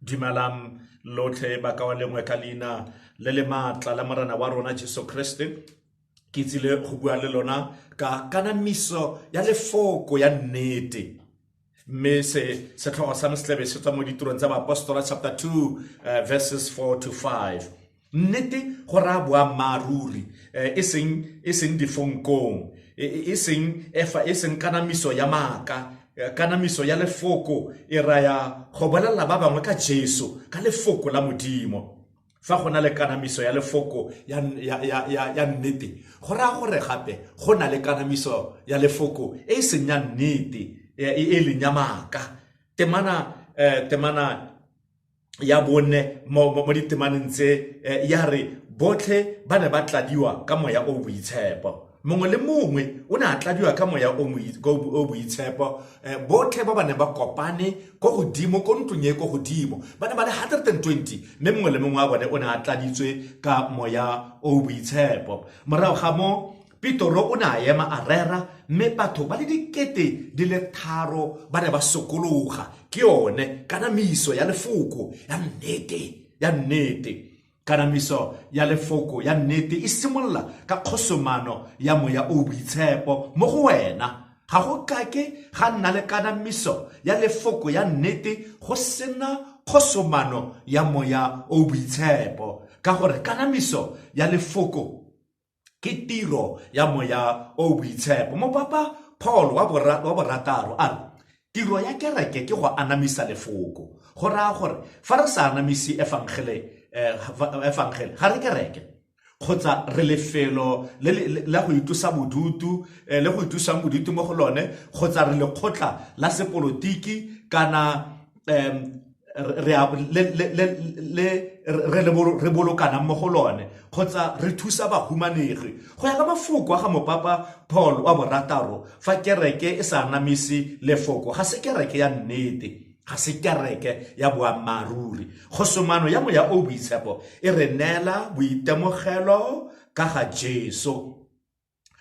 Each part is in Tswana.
Dumelang lotlhe bakaulengwe ka leina le le maatla la Morena wa rona Jesu Kriste. Ke tsile go bua le lona ka kanamiso ya lefoko ya nnete. Mme se setlhogo sa me se tlabe se tswa mo Ditirong tsa Baapostola chapter 2 verses 4 to 5. Nnete go raya boammaaruri, e seng difonkong, e seng kanamiso ya maaka. Kanamiso ya lefoko e raya go bolelela ba bangwe ka Jesu, ka lefoko la Modimo. Fa go na le kanamiso ya lefoko ya nnete, go raya gore gape go na le kanamiso ya lefoko e e seng ya nnete, e leng ya maaka. Temana ya bone mo ditemaneng tse ya re botlhe ba ne ba tladiwa ka moya o boitshepo. Mongwe le mongwe o ne a tladiwa ka moya o boitshepo. Botlhe ba ba neng ba kopane ko godimo ko ntlong e ko godimo ba ne ba le 120, mme mongwe le mongwe wa bone o ne a tladitswe ka moya o boitshepo. Morago ga mo, Petoro o ne a ema a rera, mme batho ba le 3000 ba ne ba sokologa. Ke yone kanamiso ya lefoko ya nnete, ya nnete. Kanamiso ya lefoko ya nnete e simolola ka kgosomano ya moya o boitshepo mo go wena. Ga go kake ga nna le kanamiso ya lefoko ya nnete go sena kgosomano ya moya o boitshepo, ka gore kanamiso ya lefoko ke tiro ya moya o boitshepo. Mopapa Paul wa borataro a re tiro ya kereke ke go anamisa lefoko. Go raya gore fa re sa anamise efangele, ga re kereke, kgotsa re lefelo la go itlosa bodutu, le go itlosang bodutu mo go lone, kgotsa re lekgotla la sepolotiki, kana re bolokanang mo go lone, kgotsa re thusa bahumanegi. Go ya ka mafoko a ga mopapa Paul wa borataro, fa kereke e sa anamise lefoko, ga se kereke ya nnete, ga se kereke ya boammaaruri. Kgosomano ya moya o boitshepo e re neela boitemogelo ka ga Jesu,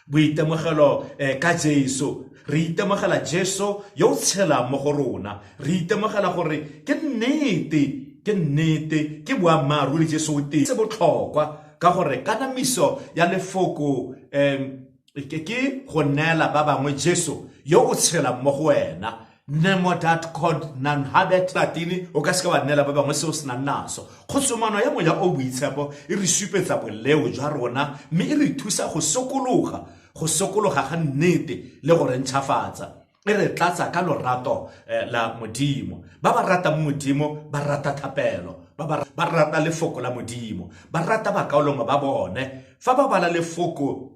boitemogelo ka Jesu. Re itemogela Jesu yo o tshelang mo go rona. Re itemogela gore ke nnete, ke nnete, ke boammaaruri, Jesu o teng. Se botlhokwa ka gore kanamiso ya lefoko ke go neela ba bangwe Jesu yo o tshelang mo go wena. Nemo dat quod non habet, Latini, o ka seka wa neela ba bangwe seo se nang naso. Kgosomano ya moya o boitshepo e re supetsa boleo jwa rona, mme e re thusa go sokologa, go sokologa ga nnete, le go re ntšhafatsa. E re tlatsa ka lorato la Modimo. Ba ba ratang Modimo ba rata thapelo, ba rata lefoko la Modimo, ba rata bakaulengwe ba bone. Fa ba bala lefoko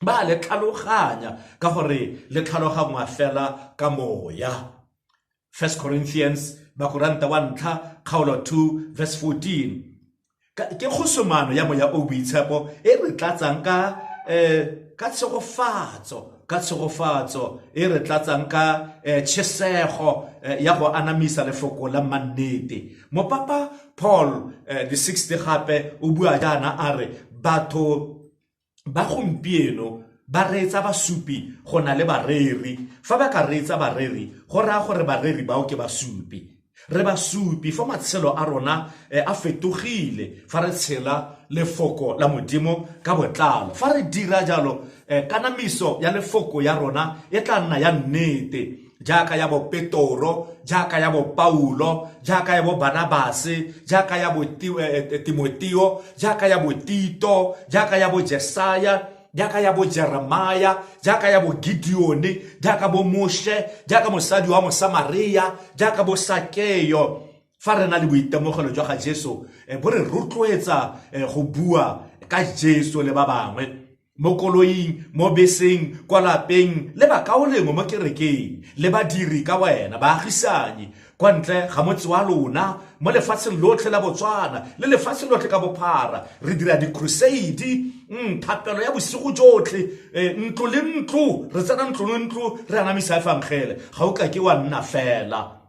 ba le tlhaloganya, ka gore le tlhalogangwa fela ka moya. First Corinthians, Bakoranta wa ntlha, kgaolo 2 verse 14. Ke kgosomano ya moya o boitshepo e re tlatsang ka tshegofatso, ka tshegofatso e re tlatsang ka tšhesego ya go anamisa lefoko la mannete. Mopapa Paul the sixth gape o bua jaana, a re batho ba gompieno ba reetsa basupi go na le bareri. Fa ba ka reetsa bareri, go raya gore bareri bao ke basupi. Re basupi fa matshelo a rona a fetogile, fa re tshela lefoko la Modimo ka botlalo. Fa re dira jalo, kanamiso ya lefoko ya rona e tla nna ya nnete, jaaka ya bo Petoro, jaaka ya bo Paulo, jaaka ya bo Barnabase, jaaka ya bo Timoteo, jaaka ya bo Tito, jaaka ya bo Jesaya, jaaka ya bo Jeremia, jaaka ya bo Gideone, jaaka bo Moshe, jaaka mosadi wa Mosamaria, jaaka bo Sakeo. Fa re na le boitemogelo jwa ga Jesu, bo re rotloetsa go bua ka Jesu le ba bangwe mo koloing, mo beseng, kwa lapeng, le bakaulengwe mo kerekeng, le badiri ka wena, baagisanyi, kwa ntle ga motse wa lona, mo lefatsheng lotlhe la Botswana le lefatshe lotlhe ka bophara. Re dira di-crusade, thapelo ya bosigo jotlhe, ntlo le ntlo, re tsena ntlo le ntlo, re anamisa efangele. Ga o kake wa nna fela.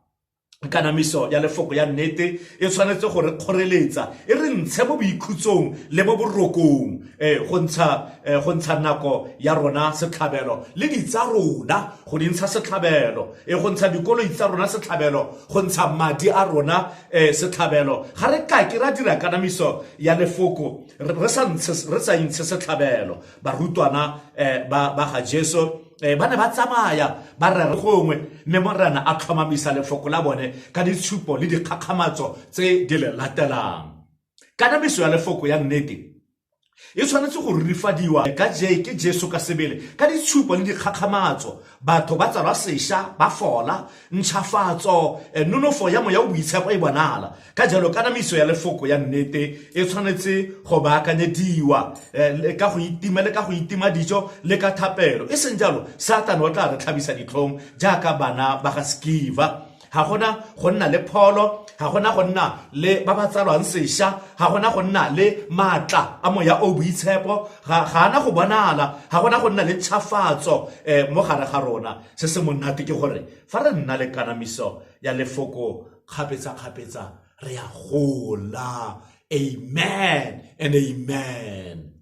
Kanamiso ya lefoko ya nnete e tshwanetse go re kgoreletsa, e re ntshe mo boikhutsong le mo borokong, go ntsha nako ya rona setlhabelo le ditsa rona go di ntsha setlhabelo, go ntsha dikoloi tsa rona setlhabelo, go ntsha madi a rona setlhabelo. Ga re kake ra dira kanamiso ya lefoko re sa ntshe setlhabelo. Barutwana ba ga Jesu ba ne ba tsamaya ba rera gongwe, mme Morena a tlhomamisa lefoko la bone ka ditshupo le dikgakgamatso tse di le latelang. Kanamiso ya lefoko ya nnete e tshwanetse go rurifadiwa ka ke Jesu ka sebele ka ditshupo le dikgakgamatso. Batho ba tsalwa sešwa, ba fola, ntšhafatso, nonofo ya moya o boitshepo e bonala. Ka jalo kanamiso ya lefoko ya nnete e tshwanetse go baakanyediwa ka go itima le ka go itima dijo le ka thapelo. E seng jalo, Satane o tla re tlhabisa ditlhong jaaka bana ba ga Skiva. Ga gona go nna le pholo, ga gona go nna le ba ba tsalwang sešwa, ga gona go nna le maatla a moya o boitshepo, ga ana go bonala, ga gona go nna le tšhafatso mo gare ga rona. Se se monate ke gore fa re nna le kanamiso ya lefoko kgapetsa-kgapetsa, re a gola. Amen and amen.